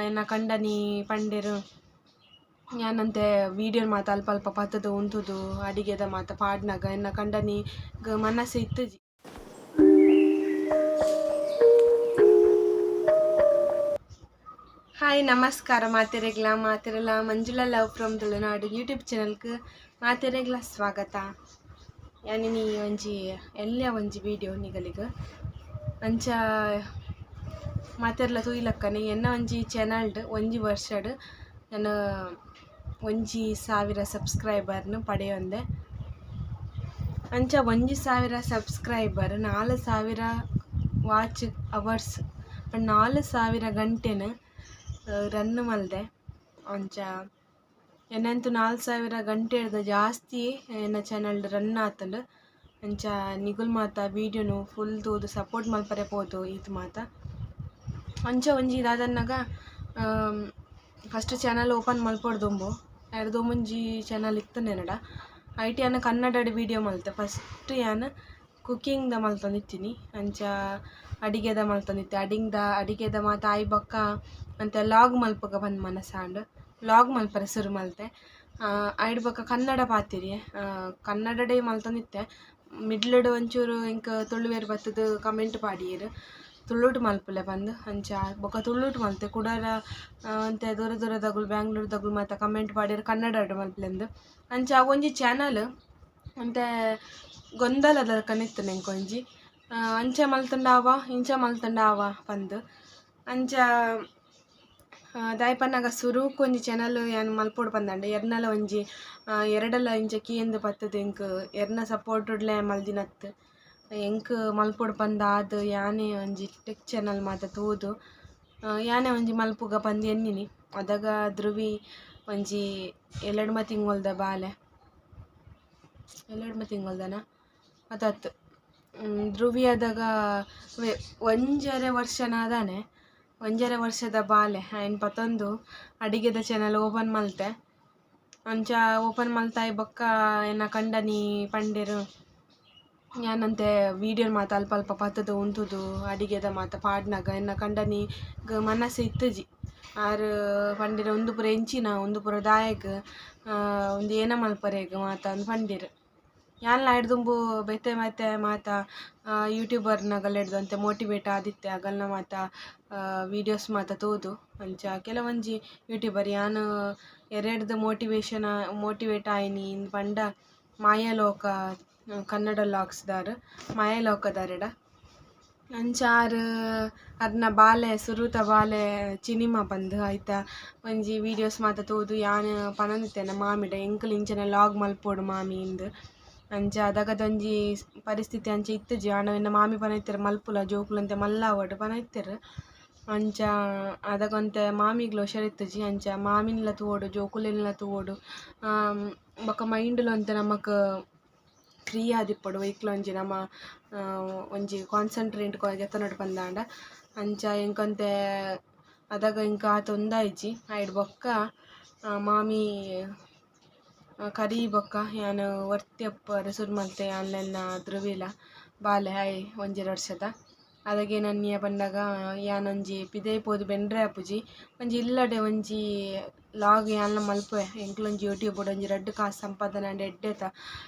ಎನ್ನ ಕಂಡನಿ ಪಂಡೆರ್ ಯಾನಂತೆ ವೀಡಿಯೋ ಮಾತ ಅಲ್ಪ ಅಲ್ಪ ಪತ್ತುದು ಉಂತುದು ಅಡಿಗೆದ ಮಾತ ಪಾಡ್ನಗ ಎನ್ನ ಕಂಡನಿ ಮನಸ್ಸು ಇತ್ತುಜಿ. ಹಾಯ್ ನಮಸ್ಕಾರ ಮಾತೆರೆಗ್ಲ ಮಾತೆರೆಲ Manjula love from Tulunadu YouTube ಚಾನಲ್ಗೆ ಮಾತೆರೆಗ್ಲ ಸ್ವಾಗತ. ಯಾನಿನಿ ಒಂಜಿ ಎಲ್ಯ ಒಂಜಿ ವೀಡಿಯೋ ನಿಗಲಿಗ್ ಅಂಚ ಮಾತೆರ್ಲ ತೂಯಿಲಕ್ಕನೆ ಎನ್ನ ಒಂಜಿ ಚಾನಲ್ಡ್ ಒಂಜಿ ವರ್ಷಡ್ ಯಾನ್ 1000 ಸಬ್ಸ್ಕ್ರೈಬರ್ನ್ ಪಡೆಯೊಂದೆ. ಅಂಚ 1000 ಸಬ್ಸ್ಕ್ರೈಬರ್ 4000 ವಾಚ್ ಅವರ್ಸ್ 4000 ಗಂಟೆನ್ ರನ್ ಮಲ್ದೆ. ಅಂಚ ಎನ್ನಂತೂ 4000 ಗಂಟೆಡ್ದ್ ಜಾಸ್ತಿ ಎನ್ನ ಚಾನಲ್ಡ್ ರನ್ ಆತುಂಡು. ಅಂಚ ನಿಗುಲ್ ಮಾತ ವೀಡಿಯೋನು ಫುಲ್ ತೂದು ಸಪೋರ್ಟ್ ಮಲ್ಪರೆ ಪೋದು ಈತ್ ಮಾತ. ಅಂಚ ಒಂಜಿ ದಾದನ್ನಗ ಫಸ್ಟ್ ಚಾನಲ್ ಓಪನ್ ಮಲ್ಪೊಡು ದುಂಬು ಐರ್ದ್ ಒಂಜಿ ಚಾನಲ್ ಇತ್ತುಂಡು ಎನ್ನಡ ಐಟ್ ಯಾನ್ ಕನ್ನಡಡ್ ವೀಡಿಯೋ ಮಲ್ತೆ. ಫಸ್ಟ್ ಯಾನ್ ಕುಕ್ಕಿಂಗ್ ದ ಮಲ್ತೊಂದಿತ್ತಿನಿ. ಅಂಚ ಅಡಿಗೆದ ಮಲ್ತೊಂದಿತ್ತೆ. ಅಡಿಂಗ್ದ ಅಡಿಗೆದ ಮಾತ ಆಯಿ ಬೊಕ್ಕ ಅಂತೆ ಲಾಗ್ ಮಲ್ಪುಗ ಪಂದ್ ಮನಸಾಂಡ್ ಲಾಗ್ ಮಲ್ಪರೆ ಸುರು ಮಲ್ತೆ. ಐಡ್ ಬೊಕ್ಕ ಕನ್ನಡ ಪಾತೆರಿಯೆ. ಕನ್ನಡಡೇ ಮಲ್ತೊಂದಿತ್ತೆ. ಮಿಡ್ಲ್ ಡ್ ಒಂಚೂರು ಎಂಕ್ ತುಳುವೆರ್ ಬತ್ತುದು ಕಮೆಂಟ್ ಪಾಡಿಯೆರ್ ತುಳುಟ್ ಮಲ್ಪುಲೆ ಪಂದ್. ಅಂಚ ಬೊಕ್ಕ ತುಳುಟ್ ಮಲ್ತೆ. ಕುಡಲ ಒಂತೆ ದೂರ ದೂರದಗುಲು ಬ್ಯಾಂಗ್ಳೂರ್ ದಗುಲು ಮಾತ ಕಮೆಂಟ್ ಪಾಡಿಯೆರ್ ಕನ್ನಡಡ್ ಮಲ್ಪುಲೆಂದ್. ಅಂಚ ಅವೊಂಜಿ ಚಾನಲ್ ಒಂತೆ ಗೊಂದಲದ ಲೆಕ್ಕನೆ ಇತ್ತುಂಡು ಎಂಕೊಂಜಿ. ಅಂಚ ಮಲ್ತುಂಡ ಆವ ಇಂಚ ಮಲ್ತುಂಡ ಆವ ಪಂದ್. ಅಂಚ ದಾಯೆ ಪನ್ನಗ ಸುರುಕು ಒಂಜಿ ಚಾನಲ್ ಯಾನ್ ಮಲ್ಪೊಡು ಪಂದಂಡ ಎರ್ನಲ ಒಂಜಿ ಎರಡಲ ಇಂಚ ಕೇಂದ್ ಪತ್ತುದು ಎಂಕ್ ಎರ್ನ ಸಪೋರ್ಟುಡ್ಲೆ ಮಲ್ದಿನತ್. ಎಂಕ್ ಮಲ್ಪೊಡು ಪಂದ್ ಆದ್ ಯಾನೇ ಒಂಜಿ ಟೆಕ್ ಚಾನಲ್ ಮಾತ ತೂದು ಯಾನೇ ಒಂಜಿ ಮಲ್ಪುಗ ಪಂದ್ ಎನ್ನಿನಿ. ಅದಗ ಧ್ರುವಿ ಒಂಜಿ ಏಳೆಡ್ಮ ತಿಂಗೊಲ್ದ ಬಾಲೆ ಏಳೆಡ್ಮ ತಿಂಗೊಲ್ದನ ಅತತ್ ಧ್ರುವಿ ಅದಗ ಒಂಜರೆ ವರ್ಷನಾದಾನೆ ಒಂಜರೆ ವರ್ಷದ ಬಾಲೆ ಐನ್ ಪತ್ತೊಂದು ಅಡಿಗೆದ ಚಾನಲ್ ಓಪನ್ ಮಲ್ತೆ. ಅಂಚ ಓಪನ್ ಮಲ್ತಾಯಿ ಬೊಕ್ಕ ಎನ್ನ ಕಂಡನಿ ಪಂಡೆರ್ ಯಾನಂತೆ ವೀಡಿಯೋ ಮಾತ ಅಲ್ಪ ಅಲ್ಪ ಪತ್ತುದು ಉಂತುದು ಅಡಿಗೆದ ಮಾತ ಪಾಡ್ನಗ ಎನ್ನ ಕಂಡನಿ ಮನಸ್ಸು ಇತ್ತುಜಿ. ಆರ್ ಪಂಡೆರ್ ಉಂದು ಪೂರ ಎಂಚಿನ ಉಂದು ಪೂರ ದಾಯೆಗ್ ಉಂದು ಏನ ಮಲ್ಪರೆಗ್ ಮಾತ ಅಂದ್ ಪಂಡೆರ್. ಯಾನ್ಲ ಐಡ್ ದುಂಬು ಬೇತೆ ಬೇತೆ ಮಾತ ಯೂಟ್ಯೂಬರ್ನಗಲೆಡ್ದ್ ಒಂತೆ ಮೋಟಿವೇಟ್ ಆದಿತ್ತೆ. ಅಗಲ್ನ ಮಾತ ವೀಡಿಯೋಸ್ ಮಾತ ತೂದು. ಅಂಚ ಕೆಲವೊಂಜಿ ಯೂಟ್ಯೂಬರ್ ಯಾನ್ ಎರೆಡ್ದ್ ಮೋಟಿವೇಶನ್ ಮೋಟಿವೇಟ್ ಆಯಿನಿ ಇಂದ್ ಪಂಡ ಮಾಯಲೋಕ ಕನ್ನಡ ವ್ಲಾಗ್ಸ್ ದಾರ್ ಮಾಯಲೋಕದಾರೆಡ. ಅಂಚ ಆರ್ ಅರ್ನ ಬಾಲೆ ಸುರುತ ಬಾಲೆ ಚಿನಿಮ ಪಂದ್ ಐತ ಒಂಜಿ ವೀಡಿಯೋಸ್ ಮಾತ ತೂದು ಯಾನ್ ಪನೊಂದಿತ್ತೆ ಎನ್ನ ಮಾಮಿಡ ಎಂಕುಲು ಇಂಚನೆ ಲಾಗ್ ಮಲ್ಪೊಡು ಮಾಮಿ ಇಂದ್. ಅಂಚ ಅದಗದೊಂಜಿ ಪರಿಸ್ಥಿತಿ ಅಂಚ ಇತ್ತುಜಿ. ಆಂಡ ಎನ್ನ ಮಾಮಿ ಪನೊಂದಿತ್ತೆರ್ ಮಲ್ಪುಲ ಜೋಕುಲು ಮಲ್ಲ ಆವಡ್ ಪನೊಂದಿತ್ತೆರ್. ಅಂಚ ಅದಗ ಒಂತೆ ಮಾಮಿಗ್ಲ ಹುಷಾರಿತ್ತುಜಿ. ಅಂಚ ಮಾಮಿನ್ಲ ತೂವೊಡು ಜೋಕುಲೆನ್ಲ ತೂವೊಡು ಬೊಕ ಮೈಂಡ್ ಲ ಒಂತೆ ನಮಕ್ ಫ್ರೀ ಆದಿಪ್ಪೊಡು ಒಯ್ಕ್ಲ ಒಂಜಿ ನಮ ಒಂಜಿ ಕಾನ್ಸಂಟ್ರೇಟ್ ಗೆತೊನೊಡು ಪಂದಾಂಡ. ಅಂಚ ಎಂಕೊಂತೆ ಅದಗ ಎಂಕ್ ಆತ್ ಉಂದಾಯಿಜಿ. ಐಡ್ ಬೊಕ್ಕ ಮಾಮಿ ಕರಿ ಬೊಕ್ಕ ಯಾನ್ ಒರ್ತಿ ಉಪ್ಪರೆ ಸುರು ಮಲ್ತೆ ಯಾನ್ಲ ಎನ್ನ ಧ್ರುವಿಲ ಬಾಲೆ ಆಯೆ ಒಂಜರೆ ವರ್ಷದ. ಅದಗ ಏನನ್ನಿಯ ಪನ್ನಗ ಯಾನೊಂಜಿ ಪಿದಯಿ ಪೋದು ಬೆನ್ರೆ ಆಪುಜಿ ಒಂಜಿ ಇಲ್ಲಡೆ ಒಂಜಿ ಲಾಗ್ ಯಾನ್ಲ ಮಲ್ಪುವೆ ಎಂಕ್ಲೊಂಜಿ ಯೂಟ್ಯೂಬ್ ಡ್ ಒಂಜಿ ರಡ್ಡ್ ಕಾಸ್ ಸಂಪಾದನೆ ಆಂಡ ಎಡ್ಡೆತ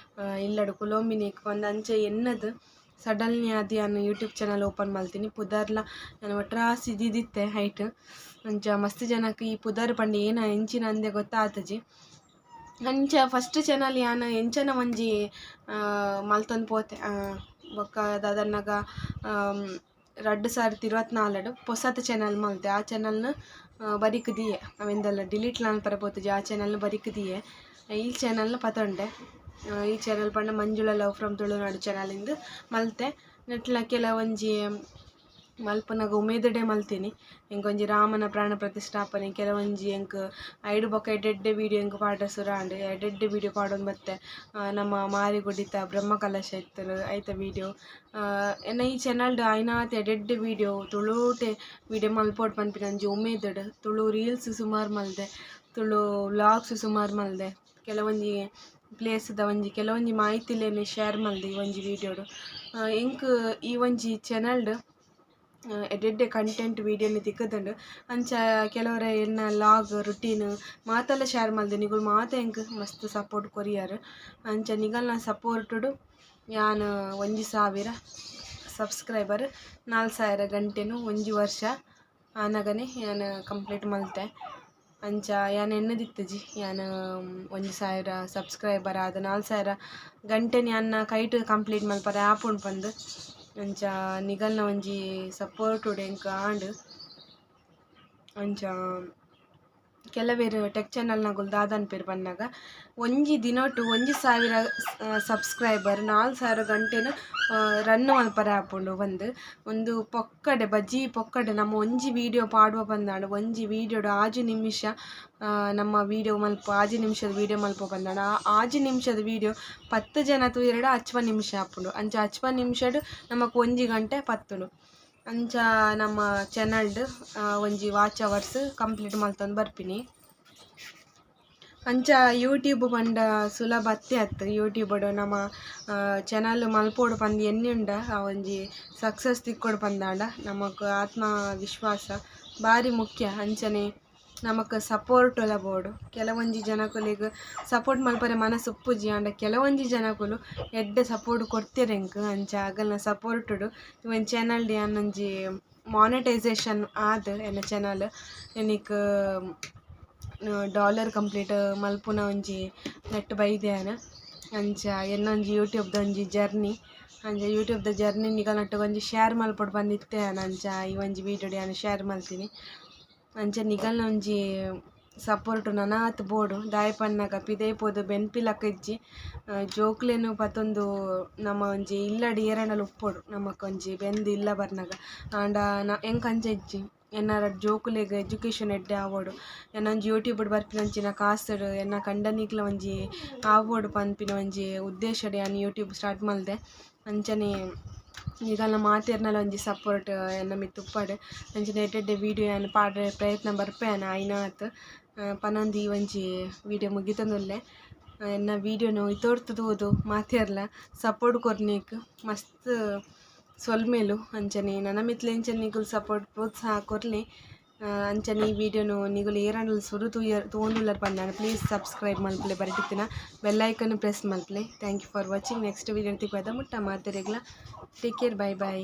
ಇಲ್ಲಡ್ ಕುಲೊಂಬಿನಿಕ್ ಪಂದ್ ಅಂಚ ಎನ್ನದ್ ಸಡನ್ಲಿ ಆದ್ ಯಾನ್ ಯೂಟ್ಯೂಬ್ ಚಾನಲ್ ಓಪನ್ ಮಲ್ತಿನಿ. ಪುದರ್ಲ ಯಾನ್ ಒಟ್ರಾಸಿ ದೀದಿತ್ತೆ ಐಟ್. ಅಂಚ ಮಸ್ತ್ ಜನಕ್ ಈ ಪುದರ್ ಪಂಡ ಏನ ಎಂಚಿನ ಅಂದೆ ಗೊತ್ತಾತುಜಿ. ಅಂಚ ಫಸ್ಟ್ ಚಾನಲ್ ಯಾನ್ ಎಂಚನ ಒಂಜಿ ಮಲ್ತೊಂದು ಪೋತೆ. ಬೊಕ್ಕ ದಾದನ್ನಗ 2024 ಡ್ ಪೊಸತ್ ಚಾನಲ್ ಮಲ್ತೆ. ಆ ಚಾನಲ್ನ್ ಬರಿಕ್ ದೀಯೆ ಅವೆನ್ ಡಿಲೀಟ್ ಮಲ್ಪರೆ ಪೋತುಜಿ. ಆ ಚಾನಲ್ನ್ ಬರಿಕ್ ದೀಯೆ ಈ ಚಾನಲ್ನ್ ಪತೊಂಡೆ. ಈ ಚಾನಲ್ ಪಂಡ ಮಂಜುಳ ಲವ್ ಫ್ರಮ್ ತುಳುನಾಡು ಚಾನಲ್ ಇಂದ್ ಮಲ್ತೆ. ನೆಟ್ಲ ಕೆಲವೊಂಜಿ ಮಲ್ಪುನಗ ಉಮೇದುಡೆ ಮಲ್ತಿನಿ. ಎಂಕೊಂಜಿ ರಾಮನ ಪ್ರಾಣ ಪ್ರತಿಷ್ಠಾಪನೆ ಕೆಲವೊಂಜಿ ಎಂಕ್ ಐಡ್ ಬೊಕ್ಕ ಎಡ್ಡೆ ವೀಡಿಯೋ ಎಂಕ್ ಪಾಡ್ರೆ ಸುರು ಆಂಡ್. ಎಡ್ಡೆ ವೀಡಿಯೋ ಪಾಡೊಂದು ಬತ್ತೆ. ನಮ್ಮ ಮಾರಿಗುಡಿತ ಬ್ರಹ್ಮ ಕಲಶ ಇತ್ತುಂಡು ಐತ ವೀಡಿಯೋ. ಎನ್ನ ಈ ಚಾನಲ್ಡ್ ಆಯಿನಾತ್ ಎಡ್ಡೆ ವೀಡಿಯೋ ತುಳುಟೆ ವೀಡಿಯೋ ಮಲ್ಪೊಡು ಪನ್ಪಿನ ಒಂಜಿ ಉಮೇದುಡ್ ತುಳು ರೀಲ್ಸ್ ಸುಮಾರ್ ಮಲ್ದೆ, ತುಳು ವ್ಲಾಗ್ಸ್ ಸುಮಾರ್ ಮಲ್ದೆ. ಕೆಲವೊಂಜಿ ಪ್ಲೇಸ್ ದ ಒಂಜಿ ಕೆಲವೊಂಜಿ ಮಾಹಿತಿಲೆನ್ ಶೇರ್ ಮಲ್ದೆ ಈ ಒಂಜಿ ವೀಡಿಯೋಡ್. ಎಂಕ್ ಈ ಒಂಜಿ ಚಾನಲ್ಡ್ ಎಡ್ಡೆಡ್ಡೆ ಕಂಟೆಂಟ್ ವೀಡಿಯೋನಿ ತಿಕ್ಕುದುಂಡು. ಅಂಚ ಕೆಲವರೆ ಎನ್ನ ಲಾಗ್ ರುಟೀನ್ ಮಾತೆಲ್ಲ ಶೇರ್ ಮಲ್ದೆ. ನಿಗುಲು ಮಾತ ಎಂಕ್ ಮಸ್ತ್ ಸಪೋರ್ಟ್ ಕೊರಿಯರ್. ಅಂಚ ನಿಗಲ್ನ ಸಪೋರ್ಟುಡು ಯಾನ್ 1000 ಸಬ್ಸ್ಕ್ರೈಬರ್, 4000 ಗಂಟೆನು ಒಂಜಿ ವರ್ಷ ಆನಗನೆ ಯಾನ್ ಕಂಪ್ಲೀಟ್ ಮಲ್ತೆ. ಅಂಚ ಯಾನ್ ಎನ್ನದಿತ್ತುಜಿ ಯಾನ್ 1000 ಸಬ್ಸ್ಕ್ರೈಬರ್ ಆದ್ 4000 ಗಂಟೆನ್ ಯಾನ್ನ ಕೈಟ್ ಕಂಪ್ಲೀಟ್ ಮಲ್ಪರೆ ಆಪುಂಡು ಪಂದ್. ಅಂಚ ನಿಗಲ್ನ ಒಂಜಿ ಸಪೋರ್ಟುಡು ಎಂಕ್ ಆಂಡ್. ಅಂಚ ಕೆಲವೆರ್ ಟೆಕ್ ಚಾನೆಲ್ ನಗುಲು ದಾದ ಅನ್ಪೆರ್ ಪನ್ನಗ, ಒಂಜಿ ದಿನೊಟು 1000 ಸಬ್ಸ್ಕ್ರೈಬರ್, 4000 ಗಂಟೆನ್ ರನ್ ಮಲ್ಪರೆ ಆಪುಂಡು ಪಂದ್. ಉಂದು ಪೊಕ್ಕಡೆ, ಬಜೀ ಪೊಕ್ಕಡೆ. ನಮ ಒಂಜಿ ವೀಡಿಯೋ ಪಾಡುವ ಪಂದಾಂಡ, ಒಂಜಿ ವೀಡಿಯೋಡು 6 ನಿಮಿಷ ನಮ್ಮ ವೀಡಿಯೋ ಮಲ್ಪ, 6 ನಿಮಿಷದ ವೀಡಿಯೋ ಮಲ್ಪ ಪಂದಾಂಡ, ಆ 6 ನಿಮಿಷದ ವೀಡಿಯೋ 10 ಜನ ತೂಯೆರ್ಡ 50 ನಿಮಿಷ ಆಪುಂಡು. ಅಂಚ 50 ನಿಮಿಷಡ್ ನಮಕ್ ಒಂಜಿ ಗಂಟೆ ಪತ್ತುಂಡು. ಅಂಚ ನಮ್ಮ ಚಾನಲ್ಡ್ ಒಂಜಿ ವಾಚ್ ಅವರ್ಸ್ ಕಂಪ್ಲೀಟ್ ಮಲ್ತೊಂದು ಬರ್ಪಿನಿ. ಅಂಚ ಯೂಟ್ಯೂಬ್ ಪಂಡ ಸುಲಭ ಅತ್ತೇ ಅತ್ತ್. ಯೂಟ್ಯೂಬ್ ನಮ ಚಾನಲ್ ಮಲ್ಪೊಡು ಪಂದ್ ಎನ್ನಿಂಡ, ಆ ಒಂಜಿ ಸಕ್ಸಸ್ ತಿಕ್ಕೊಡು ಪಂದಾಂಡ ನಮಕ್ ಆತ್ಮವಿಶ್ವಾಸ ಬಾರಿ ಮುಖ್ಯ. ಅಂಚನೆ ನಮಕ್ ಸಪೋರ್ಟ್ ಲ ಬೋಡು. ಕೆಲವೊಂಜಿ ಜನಕುಲೆಗ್ ಸಪೋರ್ಟ್ ಮಲ್ಪರೆ ಮನಸ್ಸು ಉಪ್ಪುಜಿ. ಆಂಡ ಕೆಲವೊಂಜಿ ಜನಕುಲು ಎಡ್ಡೆ ಸಪೋರ್ಟ್ ಕೊರ್ತೆರ್ ಎಂಕ್. ಅಂಚ ಅಗಲ್ನ ಸಪೋರ್ಟುಡು ಒಂಜಿ ಚಾನಲ್ ಯಾನ್ ಒಂಜಿ ಮಾನಿಟೈಸೇಷನ್ ಆದ್ ಎನ್ನ ಚಾನಲ್ ಇನಿಕ್ ಡಾಲರ್ ಕಂಪ್ಲೀಟ್ ಮಲ್ಪುನ ಒಂಜಿ ನೆಟ್ಟ್ ಬೈದೆ ಯಾನ್. ಅಂಚ ಎನ್ನ ಒಂಜಿ ಯೂಟ್ಯೂಬ್ದ ಒಂಜಿ ಜರ್ನಿ. ಅಂಚ ಯೂಟ್ಯೂಬ್ದ ಜರ್ನಿ ನಿಗಲ್ನೊಟ್ಟುಗು ಒಂಜಿ ಶೇರ್ ಮಲ್ಪೊಡು ಪಂದ್ ಇತ್ತೆ ಯಾನ್. ಅಂಚ ಈ ಒಂಜಿ ವೀಡಿಯೋಡ್ ಯಾನ್ ಶೇರ್ ಮಲ್ತಿನಿ. ಅಂಚ ನಿಗಲ್ನ ಒಂಜಿ ಸಪೋರ್ಟ್ ನನಾತ್ ಬೋಡು. ದಾಯೆ ಪನ್ನಗ ಪಿದಯಿ ಪೋದು ಬೆನ್ಪಿಲಕ ಇಜ್ಜಿ. ಜೋಕ್ಲೆನ್ ಪತೊಂದು ನಮ ಒಂಜಿ ಇಲ್ಲಡ್ ಏರಾಂಡಲ ಉಪ್ಪೊಡು ನಮಕ್ ಒಂಜಿ ಬೆಂದ್ ಇಲ್ಲ ಬರ್ನಗ. ಆಂಡ ಎಂಕ್ ಅಂಚ ಇಜ್ಜಿ. ಎನ್ನ ರಡ್ಡ್ ಜೋಕುಲೆಗ್ ಎಜುಕೇಷನ್ ಎಡ್ಡೆ ಆವೊಡು, ಎನ್ನ ಒಂಜಿ ಯೂಟ್ಯೂಬ್ ಬರ್ಪಿನಂಚಿನ ಕಾಸುಡು ಎನ್ನ ಕಂಡನಿಗ್ಲ ಒಂಜಿ ಆವೊಡು ಪನ್ಪಿನ ಒಂಜಿ ಉದ್ದೇಶಡ್ ಯಾನ್ ಯೂಟ್ಯೂಬ್ ಸ್ಟಾರ್ಟ್ ಮಲ್ದೆ. ಅಂಚನೆ ನಿಗಲ್ನ ಮಾತೆರ್ನಲ ಒಂಜಿ ಸಪೋರ್ಟ್ ಎನ್ನ ಮಿತ್ತ್ ಉಪ್ಪಡ್. ಅಂಚನೆ ಎಡ್ಡೆ ಎಡ್ಡೆ ವೀಡಿಯೋ ಯಾನ್ ಪಾಡ್ರೆ ಪ್ರಯತ್ನ ಬರ್ಪೆ ಯಾನ್ ಆಯಿನಾತ್ ಪನೊಂದು ಈ ಒಂಜಿ ವೀಡಿಯೋ ಮುಗಿತೊಂದುಲ್ಲೆ. ಎನ್ನ ವೀಡಿಯೋನು ಇತೋರ್ತು ತೂದು ಮಾತೆರ್ಲ ಸಪೋರ್ಟ್ ಕೊರ್ನೇಕ್ ಮಸ್ತ್ ಸೊಲ್ಮೆಲು. ಅಂಚನೆ ನನ ಮಿತ್ತ್ಲ ಇಂಚನೆ ನಿಕುಲು ಸಪೋರ್ಟ್ ಪ್ರೋತ್ಸಾಹ ಕೊರ್ಲೆ. ಅಂಚನೆ ಈ ವೀಡಿಯೋನು ನಿಗುಲು ಏರಾಂಡಲ ಸುರು ತೂಯರ್ ತೂವೊಂದುಲ್ಲರ್ ಪಂದಾಂಡ ಪ್ಲೀಸ್ ಸಬ್ಸ್ಕ್ರೈಬ್ ಮಲ್ಪುಲೆ, ಬರಿಟಿತ್ತಿನ ಬೆಲ್ ಐಕನ್ ಪ್ರೆಸ್ ಮಲ್ಪುಲೆ. Thank you for watching. Next video ತಿಕ್ಕುವ ಮುಟ್ಟ ಮಾತೆರೆಗ್ಲ ಟೇಕ್ ಕೇರ್, ಬೈ ಬೈ.